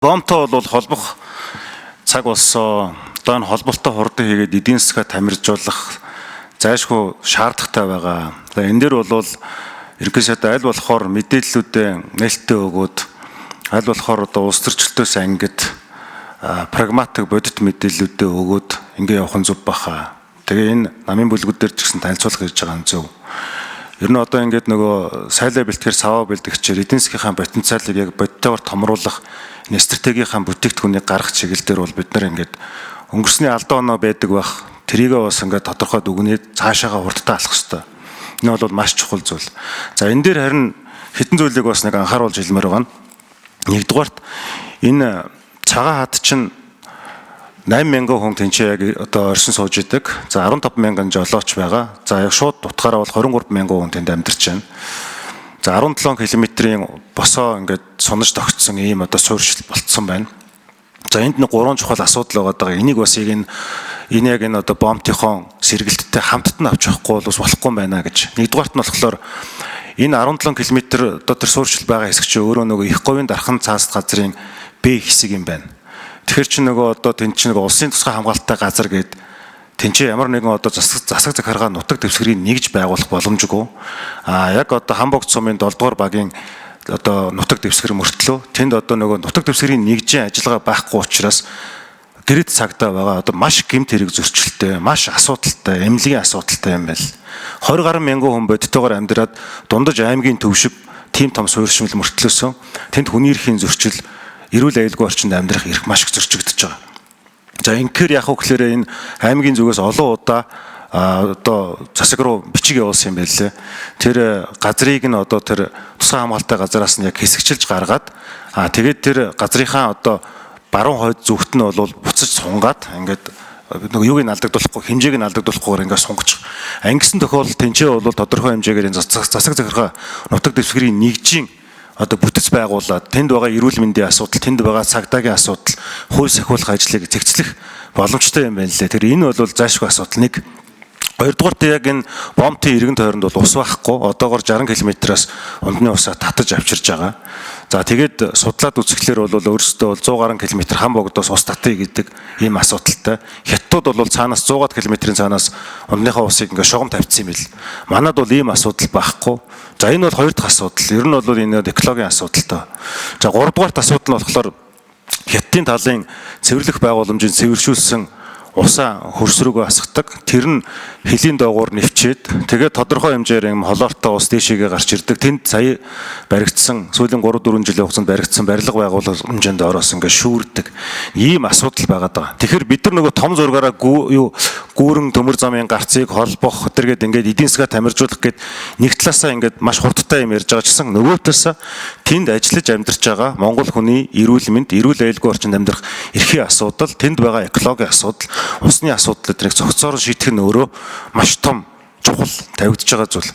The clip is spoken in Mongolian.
Бомтой бол холбох цаг болсон. Одоо энэ холболтоо хурдан хийгээд эдийн засгаа тамиржуулах зайлшгүй шаардлагатай байгаа. За энэ дээр бол ерөнхий сайд аль болохоор мэдээллүүдээ нээлттэй өгөөд, аль болохоор одоо улс төрчлөлтөөс ангид прагматик, бодит мэдээллүүдээ өгөөд ингээ явах нь зөв баха. Тэгээ энэ намын бүлгүүд дээр ч гэсэн танилцуулах гэж байгаа нь зөв. Ер нь одоо ингээд нөгөө сайлаа бэлтгэхэр саваа бэлтгэгчээр эдийн засгийнхаа потенциалыг яг бодитоор томруулах энэ стратегийнхаа бүтээгдэхүүнийг гаргах чиглэл дээр бол бид нар ингээд өнгөрсний алдаа оноо байдаг байх. Тэрийгээ бас ингээд тодорхой дүгнээд цаашаага хурдтай алхах хэрэгтэй. Энэ бол маш чухал зүйл. За, энэ дээр харин хэдэн зүйлийг бас нэг анхааруулж хэлмээр байгаа нь, нэгдүгээрт, энэ Цагаан хад чинь 8000 хүн тэнцээ яг одоо оршин сууж идэг. За, 15 мянган жолооч байгаа. За, яг шууд утгаараа бол 23 мянган хүн тэнд амьдарч байна. За, 17 км-ийн босоо ингээд сунаж тогтсон ийм одоо суурьшил болцсон байна. За, энд нэг гурван чухал асуудал байгаа даа. Энийг бас яг энэ яг энэ одоо бомтынхон сэргэлттэй хамтд нь авч явахгүй бол бас болохгүй юм байна гэж. Нэгдүгээрт нь болохоор энэ 17 км одоо тэр суурьшил байгаа хэсэг чинь өөрөө нөгөө их говийн дархан цааст газрын Б хэсэг юм байна. Тэгэхээр чи нөгөө одоо тэн чинь нөгөө улсын тусгай хамгаалалттай газар гээд тэн чи ямар нэгэн одоо засаг захиргаа, нутаг дэвсгэрийг нэгж байгуулах боломжгүй. А яг одоо Хамбогт сумын 7 дугаар багийн одоо нутаг дэвсгэр мөртлөө тэнд одоо нөгөө нутаг дэвсгэрийн нэгжийн ажиллагаа байхгүй учраас гэрэт цагдаа байгаа, одоо маш гэмт хэрэг зөрчилтэй, маш асуудалтай, эмнэлгийн асуудалтай юм байл. 20 гаруй мянган хүн бодитойгоор амьдраад дундаж аймгийн төв шиг тийм том суурьшмал мөртлөөсөн тэнд хүний эрхийн зөрчил, эрүүл аюулгүй орчинд амьдрах эрх маш их зөрчигдөж байгаа. За, инхээр яг гэхээр энэ аймгийн зүгээс олон удаа одоо засаг руу бичиг явуулсан юм байлээ. Тэр газрыг нь одоо тэр тусгай хамгаалалттай газараас нь яг хэсэгчилж гаргаад, тэгээд тэр газрынхаа одоо баруун хойд зүгт нь бол буцаж сунгаад, ингээд нөгөө юуг нь алдагдуулахгүй, хэмжээг нь алдагдуулахгүйгээр ингээд сунгаж. Ангисан тохиолдолд тэнцээ бол тодорхой хэмжээгээр энэ засаг захиргаа, нутаг дэвсгэрийн нэгжийн одоо бүтэц байгуулад тэнд байгаа эрүүл мэндийн асуудал, тэнд байгаа цагдаагийн асуудал, хууль сахиулах ажлыг зэгцлэх боломжтой юм байна лээ. Тэр энэ бол зайлшгүй асуудал нэг. Хоёрдугаарт, яг энэ бомтын эргэн тойронд бол ус байхгүй. Одоогор 60 км-аас ундны усаа татаж авчирж байгаа. За, тэгээд судлаад үзэхлээр бол өөрсдөө бол 100 гаруй км хам богдоос ус татъя гэдэг ийм асуудалтай. Хятадууд бол цаанаас 100 км-ийн цаанаас ундныхаа усыг ингээ шугам тавьчихсан юм бил. Манад бол ийм асуудал байхгүй. За, энэ бол хоёр дахь асуудал. Ер нь бол энэ экологийн асуудалтай. За, гуравдугаарт асуудал нь болохоор Хятадын талын цэвэрлэх байгууламжийн цэвэршүүлсэн усаа хөрс рүүгээ асгадаг. Тэр нь хөлийн доогуур нэвчээд, тэгээд тодорхой хэмжээр юм холоортой ус дээшээгээ гарч ирдэг. Тэнд сая баригдсан, сүүлийн 3 4 жилийн хугацаанд баригдсан барилга байгууламжинд ороос ингээд шүүрдэг. Ийм асуудал байгаад байгаа. Тэгэхээр бид нар нөгөө том зургаараа юу гүүрэн төмөр замын гарцыг холбох тэргээд ингээд эдийн засгаа тамиржуулах гээд нэг талаасаа ингээд маш хурдтай юм ярьж байгаа ч гэсэн нөгөө талаасаа тэнд ажиллаж амьдарч байгаа монгол хүний эрүүл мэнд, эрүүл аюулгүй орчинд амьдрах эрхийн асуудал, тэнд байгаа экологийн асуудал, усны асуудал эдрийг цогцоор шийдэх нь өөрөө маш том чухал тавигдж байгаа зүйл.